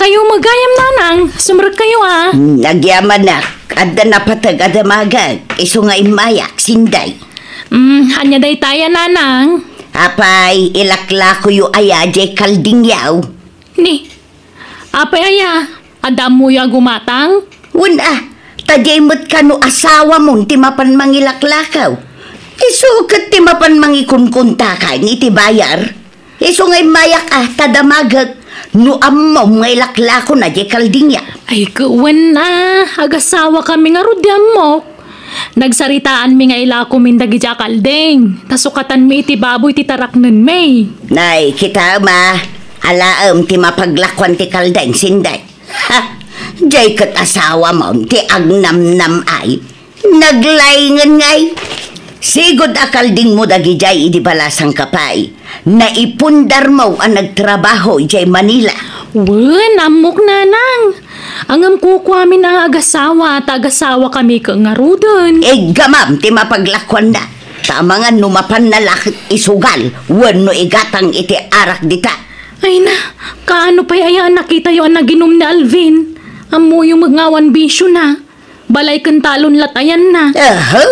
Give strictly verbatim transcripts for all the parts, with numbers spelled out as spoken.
Kayo met gayam, Nanang. Sumrekkayo, a. Hmm, agyamanak. Adda napateg a damagek. Isu nga immayak, Sinday. Hmm, ania dayta, Nanang? Apay, ilaklakoyo aya diay kaldingyaw? Ni, apay aya? Adda ammoyo a gumatang? Wen a, ta diay met kano asawamon ti mapan mangilaklakaw. Isu ket ti mapan mangikunkuntakan iti bayar. Isu nga immayak a, ta damagek no ammom nga ilaklakona diay kaldingyaw. Ay, wen a, agasawakami ngarud, di ammok. Nagsaritaanmi nga ilakomin dagiti a kalding, ta sukatanmi iti baboy ti taraknenmi. Nay, kitaem a, alaem ti mapaglakuan ti kalding, Sinday. Ha! Diay ket asawamon ti agnamnam-ay. Naglaingen ngay. Sigud a kaldingmo dagidiay idi balasangka pay. Naipundarmo a nagtrabaho idiay Manila. Wen, ammok, Nanang. Ngem kukuamin a nga agasawa, ta agasawakami ket ngaruden. Iggamam ti mapaglakuanna. Ta amangan no mapanna la ket isugal wenno igatang iti arak dita. Ay na, kaano pay aya a nakitayo a naginum ni Alvin? Ammoyo met nga awan bisiona. Balay ken talon la ti ayanna. Aha,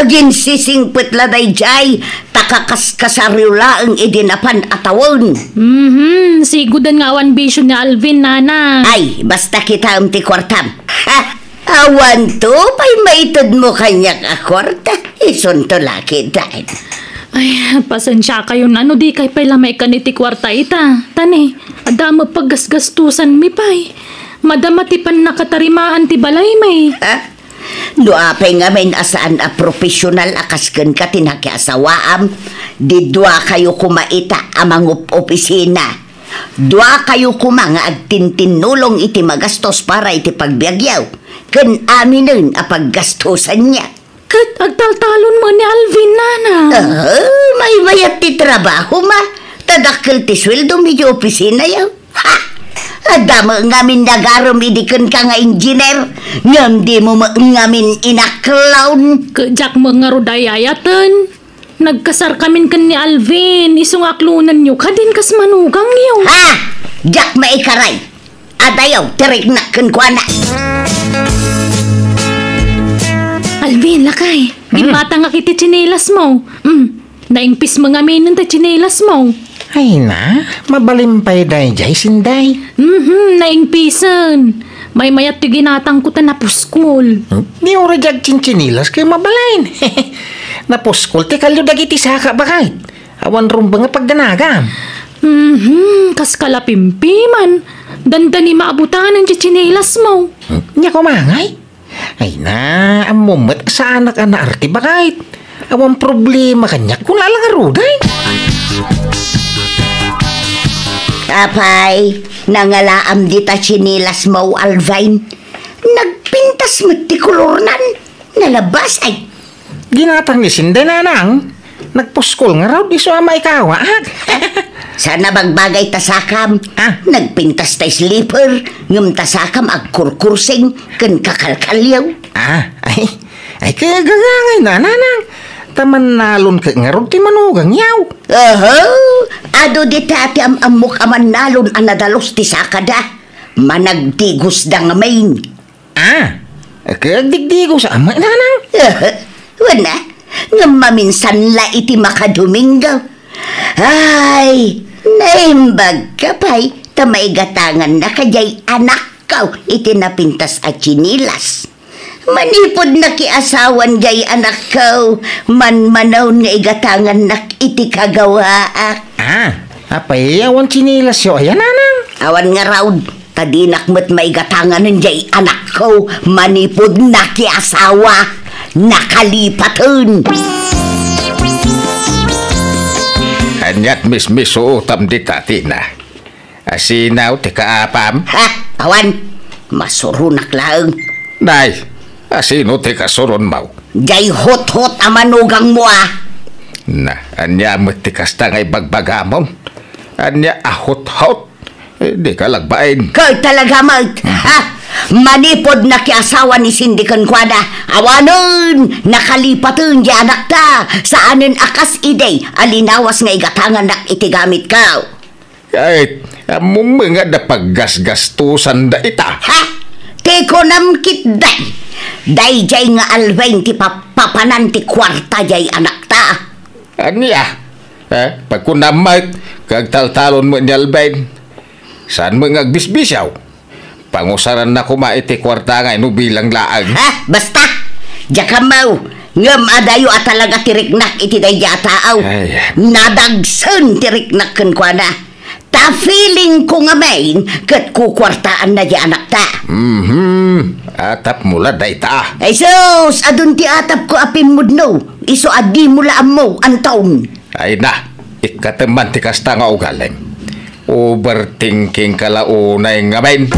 aginsisingpet la daydiay, ta kakaskasaryo laeng idi napan a tawen. Mhm, siguden nga awan bisio ni Alvin, Nanang. Ay, basta kitaem ti kuartam. Ha? Awanto pay maitedmo kaniak a kuarta. Isunto la ketdin. Ay, pasensiakayon a no dikay pay la maikkan iti kuarta ita. Ta ni, adda met paggasgastosanmi pay. Madama ti pannakatarimaan ti balaymi. Ha? No apay ngamin a saan a profesional a kas kenka ti nakiasawaam, di duakayo koma ita a mangup-opisina. Duakayo koma nga agtintinnulong iti magastos para iti pagbiagyo, ken aminen a paggastosanyo. Ket agtaltalon met ni Alvin, Nanang. Ah, maymayat ti trabahom a. Ta dakkel ti sueldom iti opisinayo. Ha! Adda met ngamin nagarem idi kenka nga engineer, ngem dimo met ngamin inaklon. Ket diak met ngarud ayaten. Nagkasarkamin ken ni Alvin, isu nga aklonenyo, kadin kas manugangyo. Ha! Diak maikaray. Adayo ti riknak kenkuana. Alvin, lakay, hmm, ginmatangak iti tsinelasmo. Hmm, naingpis met ngamin ti tsinelasmo. Ay na, mabalin pay daydiay, Sinday. Mhm, naingpisen. Maymayat ti ginatangko ta napuskol. Hmm? Di uray diak agtsintsinelas ket mabalin. Napuskol ti kalio dagiti saka, baket. Awan rumbeng a pagdanagam. Mhm, kas kalapimpiman. Dandani maabutanen ti tsinelasmo. Hmm? Nia koma ngay? Ay na, ammom met a saanak a naarte, baket. Awan problema kaniak, kuna la ngarud, ay. Apay, nangalaam dita tsinelasmo, Alvin. Nagpintas met ti kolornan. Nalabas, ay. Ginatang ni Sinday, Nanang. Nagpuskol ngarud, isu a maikawaak. Saan a bagbagay ta sakam. Ah. Nagpintas ta slipper, ngem ta sakam agkurkursing ken kakalkalyo. Ah, ay. Ay, kagagangay na, Nanang. Ta mannalon ket ngarud ti manugangyo. Oho, adu dita ti am-ammok a mannalon a nadalus ti sakada. Managdigosda ngamin. Ah, agdigdigos a met, Nanang? Wen a, ngem maminsan la iti makadomingo. Ay, naimbagka pay ta maigatangannaka diay anakko iti napintas a tsinelas. Manipud nakiasawan diay anakko, manmanawen nga igatangannak iti kagawaak. Ah, apay, awan tsinelasyo aya, Nanang? Awan ngarud. Ta dinak met maigatanganen diay anakko manipud nakiasawa, nakalipaten. Aniat mismisuotam dita, Tina? Asino ti kaapam? Ha? Awan. Masuronak laeng. Nay, asino ti kasuronmo? Diay huthot a manugangmo, a. Na, ania met ti kasta nga ibagbagamon? Ania a huthot? Eh, dika lagbain. Ket talaga met, ha? Manipud nakiasawa ni Cindy kenkuana, awanen, nakalipaten diay anakta, saanen a kas idi a linawas nga igatangannak iti gamitko. Ket, Ammom nga adda paggasgastosan dayta. Ha? Ti kunam ketdi, daydiay nga Alvin ti papapanan ti kuarta diay anakta. Ania? Eh, pagkunam met, nga agtaltalon met ni Alvin. Saan met nga agbisbisiaw? Pangusaranna koma iti kuarta nga no bilang laeng. Ha? Basta! Diak ammo! Ngem adayo a talaga ti riknak iti daydiay a tao. Ay. Nadagsen ti riknak kenkuana. Ta feeling ko ngamin ket kukuartaanna diay anakta. Mhm. Atapmo la dayta. Ay sus, adun ti atapko a pimmudno. Isu a dimo la ammo, Anton. Ay na, ikkatem man ti kasta nga ugalim. Overthinking ka la unay ngamin.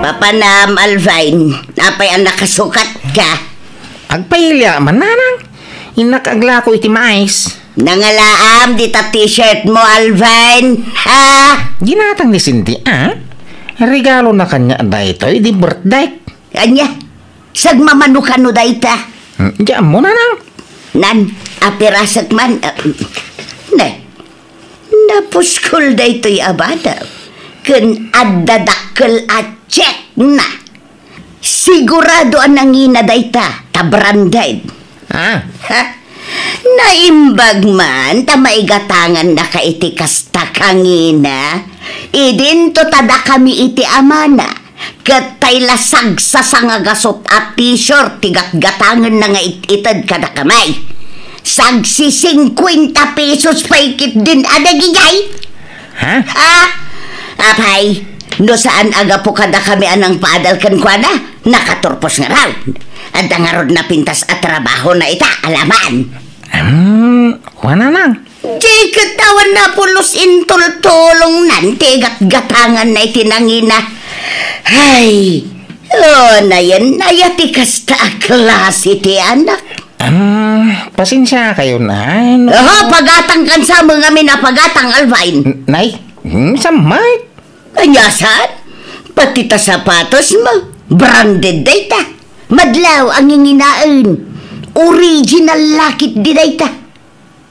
Papanam, Alvin, apay a nakasukat ka? Agpailiak man, nanang. Innak aglako iti mais. Nangalaam dita t-shirt mo, Alvin. Ha? Ginatang ni Cindy, ah? Regalona kaniak daytoy idi birthday. Ania? Sagmamano kano dayta? Hmm, di ammo, nanang. Nan, apirasek man, ah, ne. Napuskol daytoy a bana. Ken adda dakkel a check na. Sigurado a nangina dayta, ta branded. Ah. Ha? Naimbag man ta maigatangannaka iti kasta kangina. Idinto ta dakami iti amana. Ket tay la sagsasanga gasut a t-shirt ti gatgatangenna nga it-ited kadakami. Sagsisingkuenta pesos pay ketdin a dagijay. Ha? Ah, apay, no saan a gapu kadakami a nangpaadal kenkuana, nakaturpos ngarud. Adda ngarud napintas a trabahona ita, alaman. Hmm, kuana, nang. Di ket awan napulos intultulongnan ti gatgatanganna iti nangina. Ay, o, nayen, aya ti kasta a klase ti anak. Ah, pasensiakayo, Nay, no? Aha, pagatang kan sa mga minapagatang, Alvin. N-, Nay, hmm, samay. Ania saan? Pati ta sapatos mo, branded dayta. Madlaw ang inginaen. Original lakit di dayta.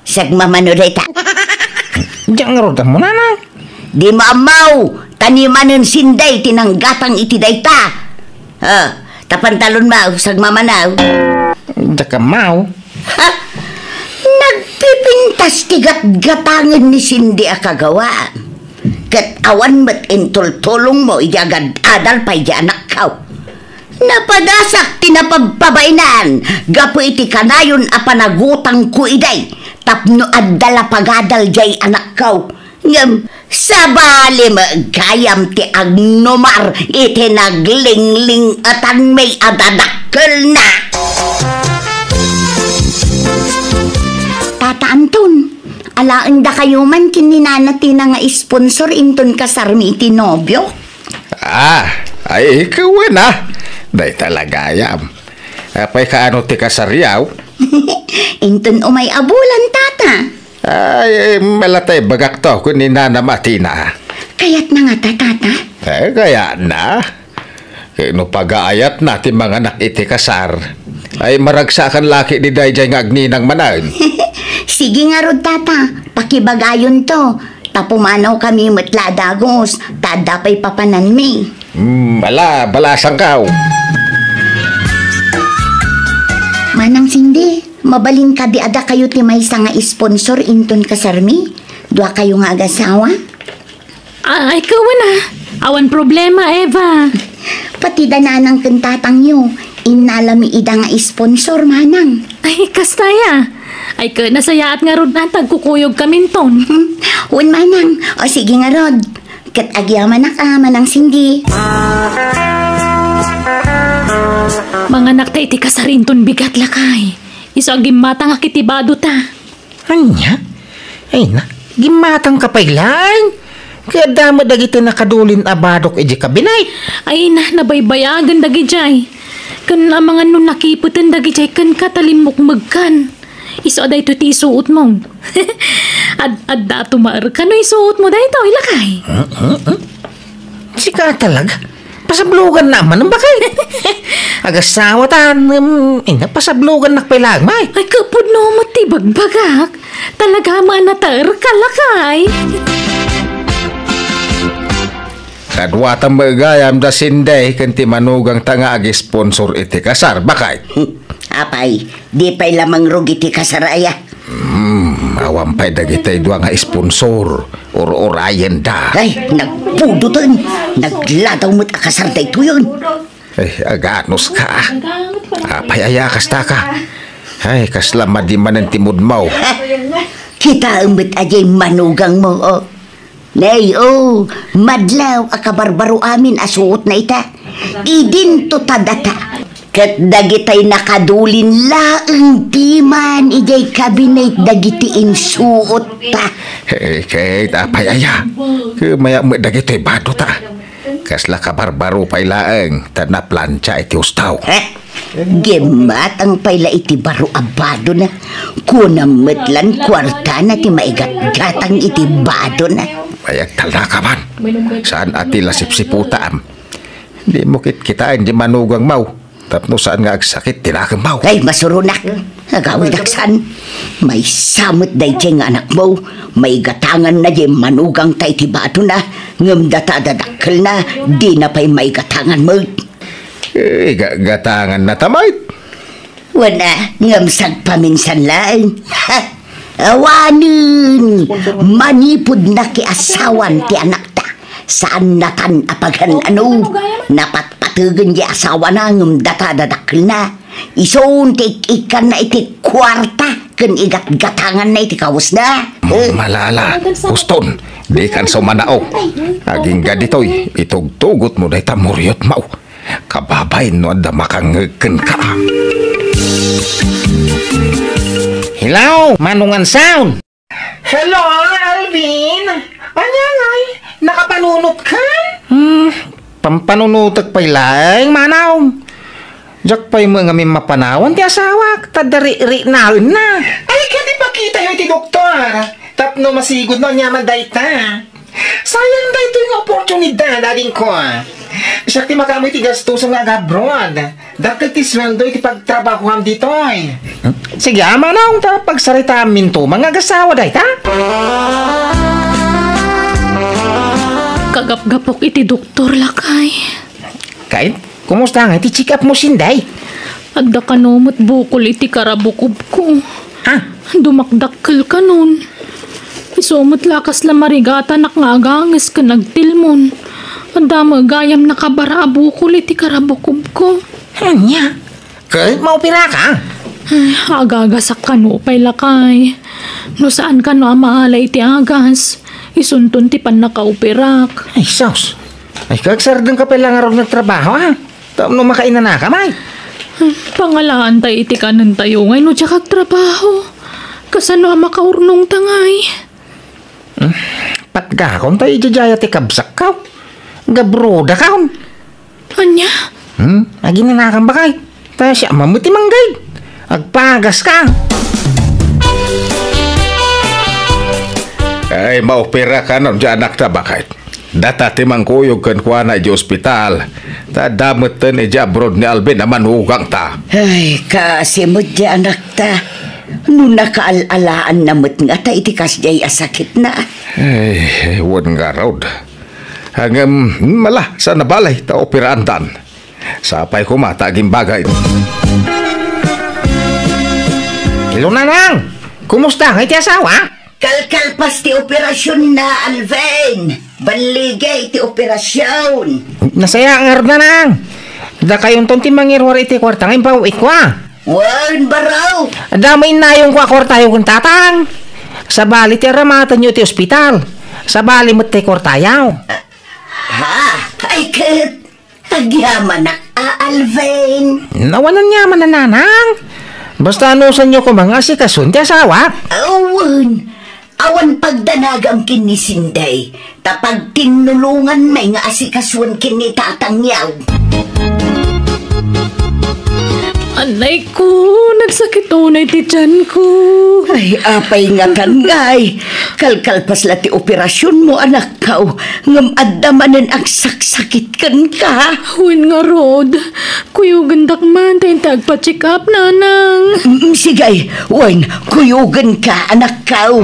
Sagmamano dayta. Diak ngarud ammo, nanang. Di mo ammo, tanimanen sinday ti nanggatang iti dayta. Ah, ta pantalon mo, sagmamano. Diak ammo. Ha? Nagpipintas ti gatgatangen ni Cindy a kagawaan. Ket awan met intultulong mo idi agad-adal pay di anakko. Napadasak ti napabpabainan gapu iti kanayon a panagutangko idi tapno adda la pagadal diay anakko. Ngem sabali met gayam ti agnumar iti naglingling-etanmi a dadakkelna. Tata Anton, alaendakayo man ken ni Nana Tina nga sponsor inton kasarmi iti nobio? Ah, ay, ikaw na. Dayta la gayam. Apay kaano ti kasaryo? Inton umay a bulan, tata. Ay, mala ta ibagak to ken ni Nanam a Tina. Kayatna ngata, tata? Eh, kayatna. Ket no pagaayatna ti manganak iti kasar, ay maragsakan la ketdi daydiay nga agninang manen. Sige ngarud, tata, pakibagayonto. Ta pumanawkami met la a dagus, ta adda pay papananmi. Hmm, ala, balasangko. Manang Cindy, mabalin kadi a dakayo ti maysa nga sponsor inton kasarmi? Duakayo nga agasawa? Ay, kawan a. Awan problema, Eva. Pati da nanang ken tatangyo, innalami ida nga sponsor, manang. Ay, kasta aya. Ay, ket nasayaat ngarud a ta agkukuyogkaminton. Hmm, wen, manang. O, sige ngarud. Ket agyamanak a, Manang Cindy. Manganak ta iti kasar inton bigat, lakay. Isu a gimmatangak iti badota. Ania? Ay na, gimmatangka pay laeng. Ket adda met dagiti nakadulin a badok idiay kabinet. Ay na, nabaybayagen dagidiay. Ken amangan no nakipeten dagidiay kenka ta limmukmegkan. Isu a daytoy ti isuotmo. Ad-, adda tumaerka no isuotmo daytoy, lakay. Hmm, hmm, hmm. Sika talaga? Pasablogannak man, bakay? Agasawatan, em, ina, pasablogannak pay laeng, may. Ay, kapudno No met ti bagbagak, talaga met a naterka, lakay. Kaduatam met gayam da Sinday ken ti manugangta nga agisponsor iti kasar, bakay. Apay, di pay la mangrugi ti kasar aya? Hmm, awan pay dagitoy dua nga sponsor. Ur-urayenda. Ay, nagpudoten. Nagladaw met a kasar daytoyen. Ay, aganos ka. Apay aya kasta ka? Ay, kasla madi manen ti mood mo. Ha? Kitaem met a diay manugangmo, o. Nay, o, madlaw a kabarbaro amin a suotna ita. Idinto ta data. Ket dagitay nakadulin laeng piman idiay kabinet dagiti insuotta. Eh, ket apay aya? Kumayak met dagitoy badota. Kasla kabarbaro pay laeng ta naplancha iti husto. Heh? Gimmatang pay la iti baro a badona. Kunam met lan kuartana ti maigatgatang iti badona. Ay, agtalnaka man. Saan a ti la sipsiputam? Dimo kitkitaen ti manugangmo tapno saan nga agsakit ti nakemmo. Ay, masuronak. Agawidak saan. Maysa met daydiay nga anakmo. Maigatanganna diay manugangta iti badona, ngem data a dadakkelna, dina pay maigatangan met. Eh, ga-, gatanganna ta met. Wen a, ngem sagpaminsan laeng. Awanen, manipud nakiasawan ti anakta. Saannatan a pagan-ano, napatpategen ti asawana ngem data a dadakkelna. Isun ti ik-ikkanna iti kuarta ken igatgatanganna iti kawesna. Eh? Malala, Uston, dikan sa manao. Agingga ditoy, itugtugotmo dayta muriotmo. Kababain no adda makangngeg kenka. Hello, Manong Ansaw! Hello, Alvin! Ania ngay, nakapanunotkan? Hmm, pampanunotek pay laeng, Manong. Diak pay met ngamin mapanawan ti asawak, ta adda ri-, riknaenna. Ay, ket ipakitayo iti doktor. Tapno masigud no aniaman dayta. Sayang daytoy nga oportunidad, adingko. Siak ti makaammo iti gastos nga aga-abroad. Dakkel ti sueldo iti pagtrabahoam ditoy. Sige, Manong, ta pagsaritaamminto nga agasawa dayta. Kagapgapok iti doktor, lakay. Kay, kumusta ngay ti check-up mo, Sinday? Adda kano met bukol iti karabukobko. Ha? Dumakdakkel kanon. Isu met la kasla marigatanak nga aganges ken agtilmon. Adda met gayam nakabara a bukol iti karabukobko. Ania? Ket maoperaka? Ay, agagasak kano pay, lakay. No saan kano a maala iti agas, isunton ti pannakaoperak. Ay, sus. Ay, kagsardengka pay la ngarud nga trabaho, a? Tapno makainanaka, may. Pangalaanta iti kanentayo ngay no diak agtrabaho. Kasano a makaurnongta ngay? Hmm, patgakon ta idiay dayta ti kabsatko. Gabrodakon. Ania? Hmm, aginanakan, bakay. Ta siak met ti manggayad. Agpagaska. Ay, maoperaka no diay anakta, bakay. Data ti mangkuyog kenkuana idiay ospital. Ta adda metten idiay abroad ni Alvin a manugangta. Ay, kaasi met diay anakta. No nakaal-alaanna met ngata iti kasdiay a sakitna. Ay, wen ngarud. Ngem, mala, saan a bale, ta operaantan. Sapay koma ta agimbagay. Hello, Nanang! Kumusta ngay ti asawa? Kalkalpas ti operasionna, Alvin. Balligay ti operasyon. Nasayaat ngarud, Nanang. Dakayonton ti mangiruar iti kuarta nga impaw-itko, a. Wen, baro. Adda met innayongko a kuartayo ken tatang. Sabali ti aramatenyo iti ospital. Sabali met ti kuartayo. Ha? Ay, ket agyamanak a, Alvin. Awan aniaman a, Nanang. Basta anusanyo koma nga asikasuen ti asawa. Awan. Awan pagdanagam ken ni Sinday, ta pagtinnulonganmi nga asikasuen ken ni tatangyo. Anay ko, nagsakit unay ti tiyan ko. Ay, apay ngatan ngay. Kalkalpas la ti operasionmo, anakko, ngem adda manen agsaksakit kenka. Wen ngarud, Kuyogendak man ta inta agpa-check up, nanang. Mm, sige, wen, kuyogenka, anakko.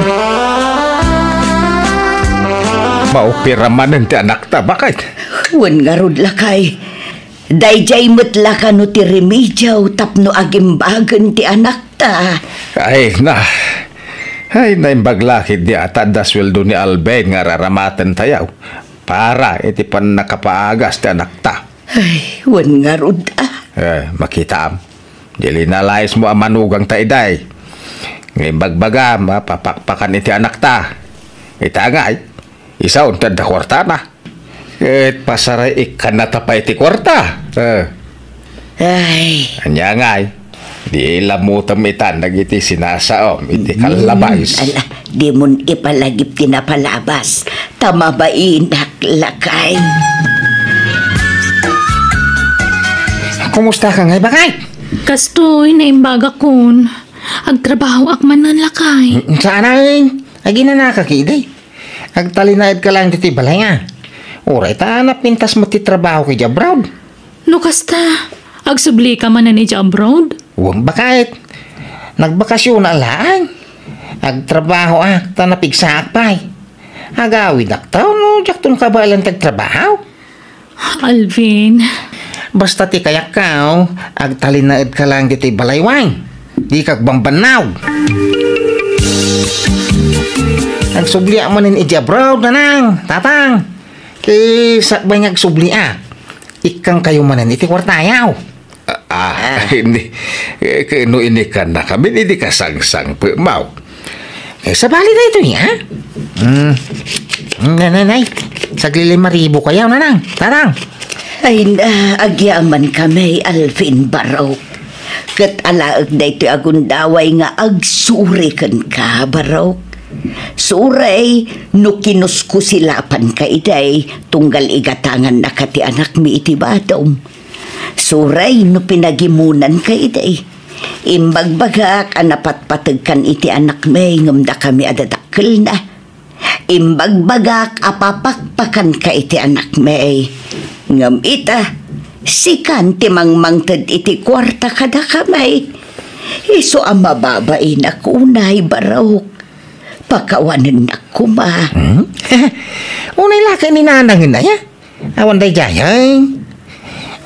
Maupira manen ti anakta, baket? Wen ngarud, lakay. Daydiay met la kano ti remedio tapno agimbagen ti anakta. Ay, na. Ay, naimbag la ketdi a ta adda sueldo ni Alvin nga ar-aramatentayo para iti pannakapaagas ti anakta. Ay, wen ngarud, a. Eh, makitaam. Di linalayasmo a manugangta idiay. Nga imbagbagam a papakpakan iti anakta. Ita ngay, isu ti adda kuartana. Ket pasaray ikkannata pay ti kuarta. Eh. Ay. Ania ngay, di ilamutem itan dagiti sinasaom iti kallabas. Mm, ala, dimon ipalagip ti napalabas, ta mabainak, lakay. Kumustaka ngay, baket? Kastoy, naimbagakon. Agtrabahoak manen, lakay. Mm, saan ay? Aginanaka ketdi. Agtalinaedka laeng ditoy balay nga. Uray ta napintas met ti trabahok idiay abroad. No kasta, agsublika manen idiay abroad? Wen, baket. Nagbakasiona laeng. Agtrabahoak ta napigsaak pay. Agawidak ta no diakton kabaelan ti agtrabaho. Alvin. Basta ti kayatko, agtalinaedka laeng ditoy balay, wen. Dika agbambannaw. Agsubliak manen idiay abroad, nanang, tatang. Ket sakbay nga agsubliak, ikkankayo manen iti kuartayo. Ah, ah, ah. Ni, eh, ket no inikannakamin, idi kasangsangpetmo. Eh, sabali daytoy, ha? Hmm. Nay, nay, nay. Saglilima ribu kayo, nanang, tatang. Ay, na, agyamankami, Alvin, barok. Ket alaek daytoy a gundaway nga agsuri kenka, barok. Suray no kinuskusilapanka idiay tunggal igatangannaka ti anakmi iti badom. Suray no pinagimunanka idiay. Imbagbagak a napatpategkan iti anakmi ngem dakami a dadakkelna. Imbagbagak a papakpakanka iti anakmi. Ngem ita, sikan ti mangmangted iti kuarta kadakami. Isu a mababainak unay, barok. Pakawanennak koma. Hmm? Unay la ket ni nanangen aya? Awan daydiay, ay.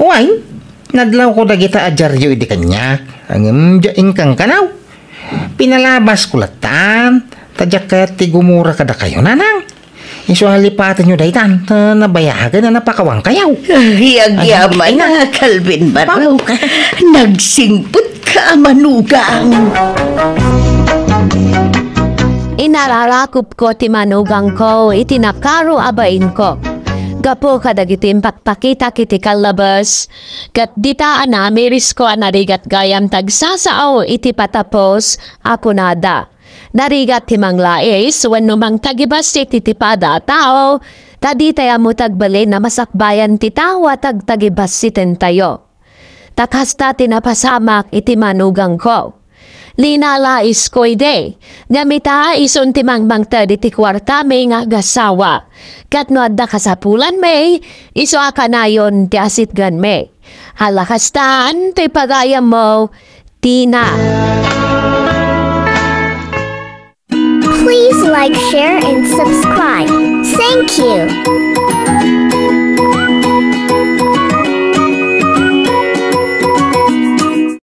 Wen, nadlawko dagita a diario idi kaniak. Ngem diak inkankanaw. Pinalabasko lattan, ta diak kayat ti gumura kadakayo, nanang. Isu a lipatenyo daytan, ta nabayagen a napakawankayo. Ay, agyaman, ay, na, Calvin Barok. Nagsingpet ka a manugang. Inararakopko ti manugangko iti nakaro a bainko. Gapu kadagiti impakpakitak iti kallabes, ket dita a namirisko a narigat gayam tagsasao iti patapos a kunada, "Narigat ti manglais wenno mangtagibassit iti pada a tao, ta ditay ammo tagbalin a masakbayan ti tao a tagtagibassitentayo." Ta kasta ti napasamak iti manugangko. Linalaisko idi, ngem ita, isun ti mangmangted iti kuartami nga agasawa. Ket no adda kasapulanmi, isu a kanayon ti asitganmi. Ala kastan ti pagayammo, Tina. Please like, share, and subscribe. Thank you.